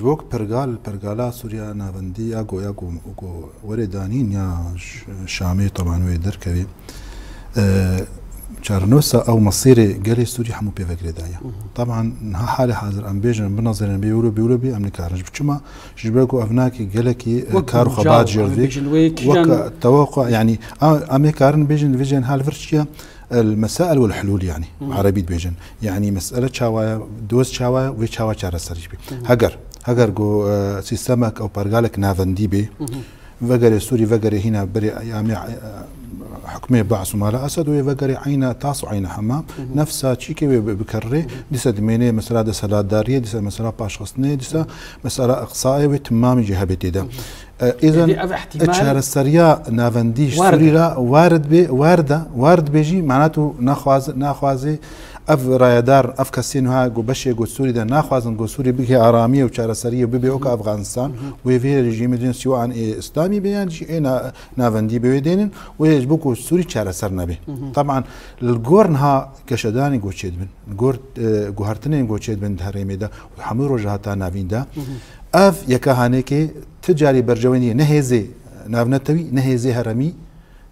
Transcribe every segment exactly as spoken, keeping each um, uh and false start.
Wek pergal, pergala Sûriya Navendî ya ku, ya ku, ku werê danîn ya Ş-, Şamê, teban wê derkevê. E, çarenûsa ew mesîrê gelê Sûrî hemû pê ve girêdaye. Teban niha halê hazir em bêjin, binazirên bê wilo, bê wilo bê, em nikarin. Ji çima? Ji ber ku ev nakê gelekî, e, kar û xebat jê re dê. Wek tewequ, yanî, a-, em ê karin bêjin, vêjên hal vir çi ye? El mesail wel hulûl, yanî, erebî dibêjin. Yanî, mesele çawa ye, doz çawa ye, wê çawa çareserî bê. Heger, heger ku, e, sîstemek ew pergalek navendî bê, vegerê Sûrî, vegerê hîna berê eyamê, e, hukmê Baas û Mala Esed, wê vegerê eyna tas û eyna hema, nefsa çîkê wê bi-, bikerrê, dîsa dimênê mesela desthilatdariyê, dîsa mesela paşxistinê, dîsa mesela iqsayê wê timamî jî hebê tê de. E, îzen Êdî ev ihtimal çareseriya navendî ji war Sûrî de. Re war dibê, war de, war dibê jî, mana tu naxwaz-, naxwazê ev rayedar, ev kesên ha ku beşê ku Sûrî de naxwazin ku Sûrî bigihê aramiyê û çareseriyê û bibê wek Afganistan, wê vê rejîmê din siwa an ê îslamî bê yan jî ê na-, navendî bê wê dênin, wê ji bo ku Sûrî çareser nebe. Teban li gor niha geşedanên ku çêdibin, li gor, e, guhertinên ku çêdibin di herêmê de û hemû Rojhilata Navîn de, ev yeka hanekê ti carî berjewendiyê ne hêzê navnetewî, ne hêzê heremî,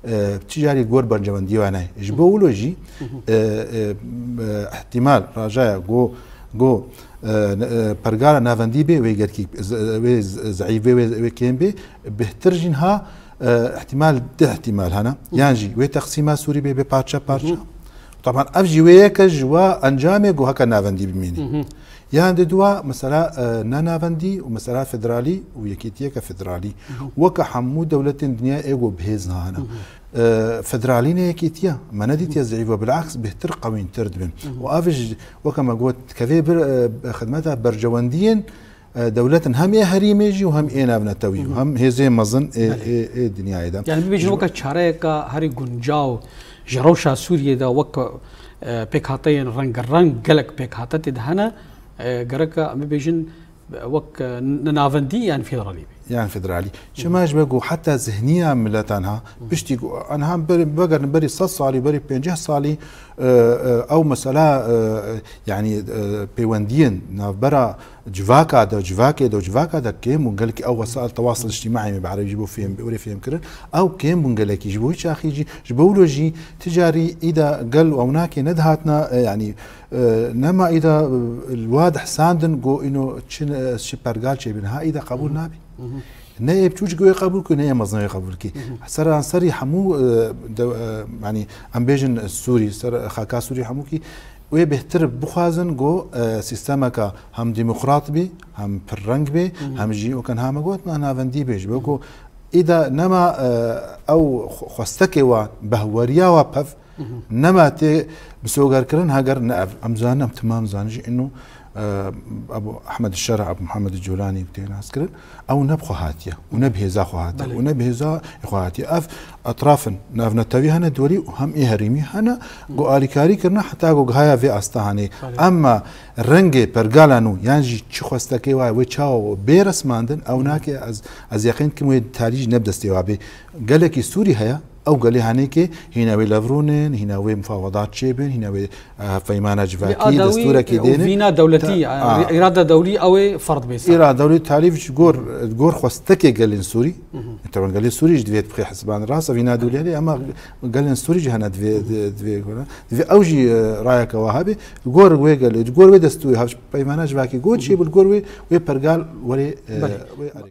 e, ti carî gor berjewendiyê wan nayê. Ji bo wilo jî, e, e, e, ihtimal rajaya go, go, e, ne-, e, pergala navendî bê, wê gelkî z-, wê z-, zeîf bê, wê, wê kêm bê, bêhtir jî niha, e, ihtimal, di ihtimal hene. Yan jî wê teqsîma Sûrî bê, bê parça parça. Teban ev jî wê yeke ji wa encamê ku heke navendî bimînî. Yan di dua mesela, e, ne navendî û mesela federalî û yekîtiyeke federalî. Weke hemû dewletên dinya ê ku bi hêz nahana. E, federalî ne yekîtiya. Me nedîtiye zeîf ve, bilaks bêhtir qewîntir dibin. Û ev jî weke me got, dikeve bir, e, xidmeta berjewendiyên e, dewletin hem ê herîmê jî û hem ê navnetewî û hem hêzê mezin ê, Belê. ê, ê dinyayê de. Yani bibêjin Ji weke çareyeka herî guncaw ji rewşa Sûriyê de wek, e, pêkhateyên rengereng gelek pêkhate tê de hene, e, gereke em bibêjin, e, wek, e, n-, navendî yan federalî bê. Yan federalî. Çima ji ber ku heta zihniya miletan ha, piştî ku anha ber-, vegerin berî sed salî, berî pênceh salî, e, e, ew mesela, e, yani, e, pêwendiyên navbera civaka de, civakê de, civaka de kêm bûn. Gelkî ew wesail tewasil ictimaî me bi erebî ji bo fêm, bi wêrê fêm kirin. Ew kêm bûn gelekî. Ji bo wî çaxî jî, ji bo wilo jî ti carî îda gel û ewnakê nedihatna, e, yanî, e, nema îda, e, li wa dihsandin go îno çi, e, çi pergal çêbin. Ha îda qebûl nabe. Ne ê biçûçik wê qebûl kir, ne ê mezin wê qebûl kir. Seranserî hemû, e, de, e, yanî em bêjin Sûrî, ser xaka Sûrî hemû kî wê bêhtir bixwazin ku, e, sîstemeka hem demokrat bî, hem pirreng bî, hem jî weke niha me got, na-, navendî bê. Ji bo ku îda nema, e, ew xwe-, xwestekê wan, behweriya wan pev, nema tê misogerkirin, heger ne ev. Em zanin, em timam zanin jî îno, e, Ebu Ehmed Şera, Ebu Muhammed Colanî tê nas kirin. Ew ne bi xwe hatiye û ne bi hêza xwe hatiye Belê. û ne bi hêza xwe hatiye. Ev etrafin navnetewî hene, dwelî û hem ê herêmî hene, ku alîkarî kirine heta ku gihaya vê asta hanê. Belê. Emma rengê pergala nû, yan jî çi xwestekê waye, wê çawa bê resmandin, ew nake ez, ez yeqîn dikim wê talî jî ne bi destê wa bê. Gelekî Sûrî heye, ew gelê hanê ke hîna wê levrûnin, hîna wê mufawedat çêbin, hîna wê Peymana civakî, destûrekî dêne. Vîna dewletî, îrada dewlî ew ê ferd bê. Îrada dewlî talî ji gor, gor xwestekê gelên Sûrî. Teban gelê Sûrî jî divê bixê hesban. Rast e vîna dewlî heye, ama gelên Sûrî jî hene divê, divê, divê ew jî, e, rayeke wa hebe. Gor wê gelê, gor wê destûrê, hav peymana civakî gor çê bû, gor wê, wê pergal werê, e, wê erê.